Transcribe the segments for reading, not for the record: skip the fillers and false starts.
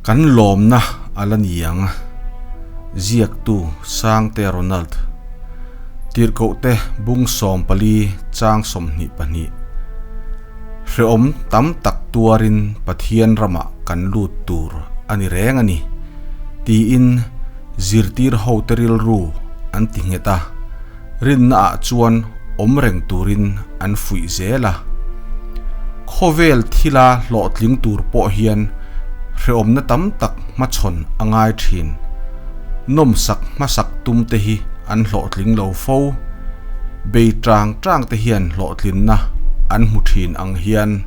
Kan lawmna a la ni ang. Ziaktu Sangte Ronald. Tirhkohte bung 14 chang 22. Hrehawm tam tak tuarin Pathian ramah kan lut tur a ni reng a ni, tiin zirtir hote rilru an ti nghet a, rinnaah chuan awm reng turin an fuih zel a. Khawvel thila hlawhtling tur pawh hian hrehawmna tam tak hmachhawn a ngai thin. Nawmsak hmasak tum te hi an hlawhtling lo fo. Bei tang tang te hian hlawhtlinna an hmu thin ang hian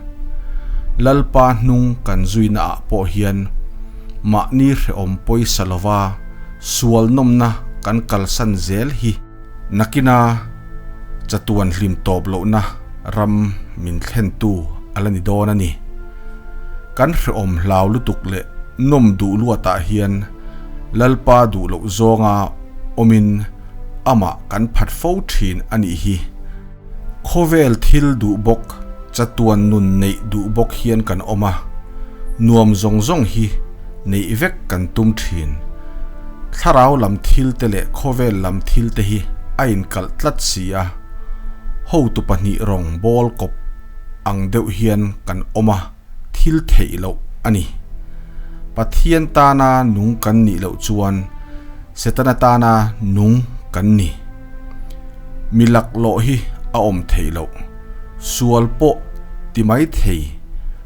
Lalpa hnung kan zuina ah pawh hian mahni hrehawm pawisa lova sual nawmna kan kalsan zel hi nakina chatuan hlim tawp lohna ram min thlentu a la ni dawn a ni. Kan hrehawm hlau lutuk leh nawm duh luatah hian Lalpa duh loh zawnga awmin amah kan phat fo thin a nih hi. Khawvel thil duh bawk, chatuan nun neih duh bawk hian kan awm a, nuam zawng zawng hi neih vek kan tum thin. Thlarau lam thil te leh khawvel lam thil te hi a inkalh tlat si a, hotu pahnih rawng bawl kawp ang deuh hian kan awm a, thil theih loh a ni. Pathian tana nung kan nih loh chuan Setana tana nung kan ni. Mi laklawh hi a awm theih loh. Sual pawh ti mai thei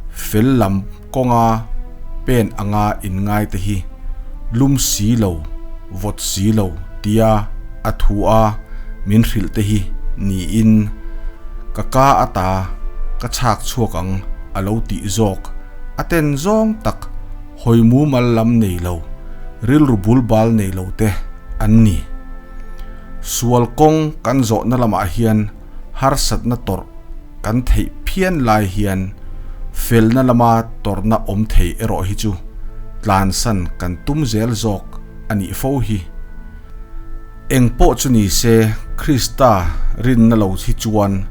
fel lam kawnga pen anga inngai te hi lum si lo, vawt si lo tia a thu a min hrilh te hi niin ka ka ata ka chhak chhuak ang a lo tih zawk a ten zawng tak hawi mumal lam nei lo, rilru bul bal nei lo te an ni. Sual kawng kan zawhna lamah hian harsatna tawrh kan theih phian lai hian felna lama tawrhna awm thei erawh hi chu tlansan kan tum zel zawk a nih fo hi. Eng pawh chu ni se Krista rinna lo hi chuan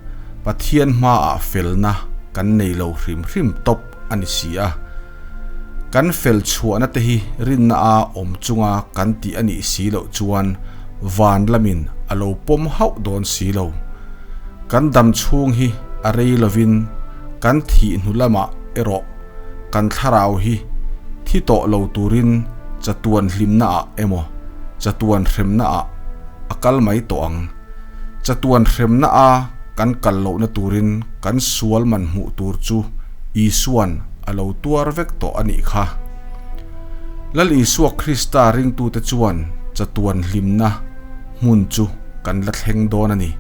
Pathian hmaah felna kan nei lo hrim hrim tawp a ni si a. Kan fel chhuahna te hi rinna a awm chunga kan tih a nih si loh chuan van lamin a lo pawm hauh dawn si lo. Kan dam chhung hi a rei lovin kan thih hnu lamah erawh kan thlarau hi thi tawh lo turin chatuan hlimna ah emaw chatuan hremna ah a kal mai tawh ang. Chatuan hremna a kan kal lohna turin kan sual man hmuh tur chu Isua'n a lo tuar vek tawh a nih kha. Lal Isua Krista ringtute chuan chatuan hlimna hmun chu kan la thleng dawn a ni.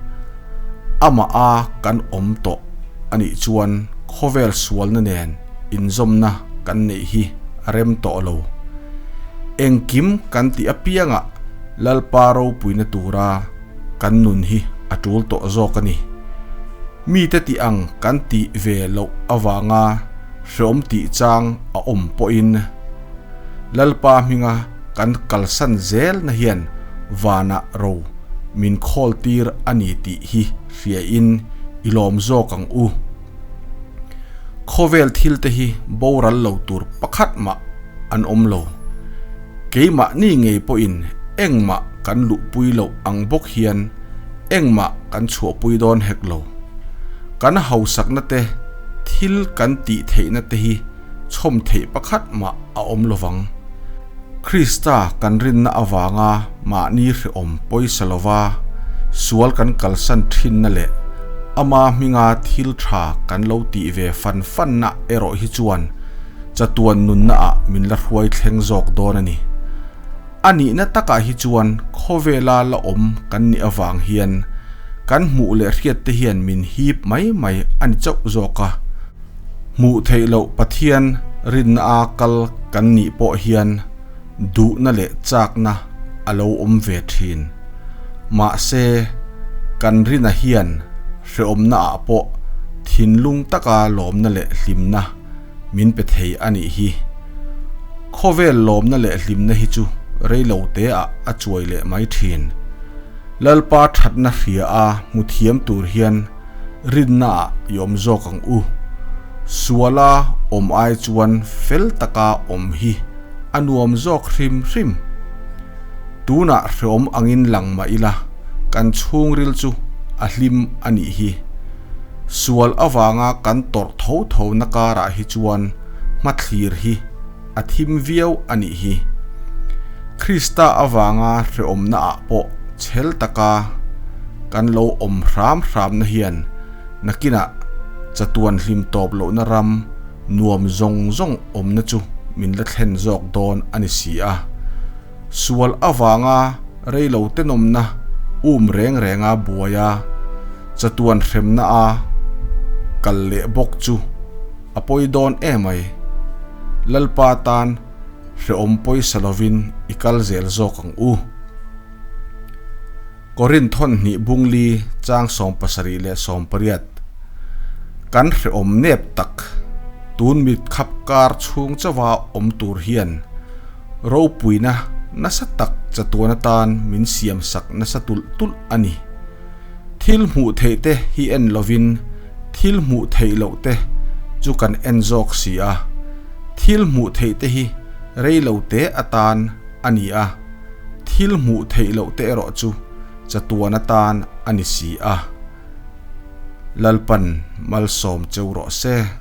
Amah a kan awm tawh a nih chuan khawvel sualna nen inzawmna kan neih hi a rem tawh lo. Engkim kan tih apiangah Lalpa ropuina tura kan nun hi a tul tawh zawk a ni. Mite tih ang kan tih ve loh avanga hreawm tih chang a awm pawhin Lalpa hminga kan kalsan zel na hian vanah ro min khawl tir a ni tih hi hriain i lawm zawk ang u. Khawvel thil te hi boral lo tur pakhat mah an awm lo. Keimahni ngei pawhin engmah kan luhpui loh ang bawk hian engmah kan chhuahpui dawn hek lo. Kan hausakna te, thil kan tih theihna te hi chhawm theih pakhat mah a awm lovang. Krista kan rinna avanga mahni hrehawm pawisa lova sual kan kalsan thinna leh ama hminga thil tha kan lo tih ve fan fanna erawh hi chuan chatuan nunna ah min la hruai thleng zawk dawn a ni. A nihna takah hi chuan khawvela la awm kan nih avang hian kan hmuh leh hriat te hian min hip mai mai a ni chauh zawk a. Hmuh theih loh Pathian rinna a kal kan nih pawh hian duhna leh chakna a lo awm ve thin. Mahse, kan rina hian hrehawmna ah pawh thinlung taka lawmna leh hlimna min pe thei a nih hi. Khawvel lawmna leh hlimna hi chu reilo te ah a chuai leh mai thin. Lalpa thatna hria a hmu thiam tur hian rinna ah i awm zawk ang u. Suala awm ai chuan fel taka awm hi a nuam zawk hrim hrim. Tunah hreawm angin lang mah ila kan chhungril chu a hlim a nih hi. Sual avanga kan tawrh tho tho na karah hi chuan hmathlir hi a thim viau a nih hi. Krista avanga hreawmna ah pawh chhel taka kan lo awm hram hramna hian nakinah chatuan hlim tawp lohna ram nuam zawng zawng awmna chu min la thlen zawk dawn a ni si a. Sual avanga reilo tenawmna um reng renga buai a, chatuan hremna a kal leh bawk chu a pawi dawn emai. Lalpa tan hrehawm pawisa lovin i kal zel zawk ang u. Korinth thawnhnih bungli chang 78 leh 80 Kan hrehawm nep tak tun mit khap kar chhung chauha awm tur hian ropuina nasa tak chatuan atan min siam sak nasa tulh tulh a ni. Thil hmuh theih te hi en lovin thil hmuh theih loh te chu kan en zawk si a, thil hmuh theih te hi rei lo te atan a ni a. Thil hmuh theih loh te erawh chu chatuan atan a ni si a. Lalpan malsawm cheu rawh se.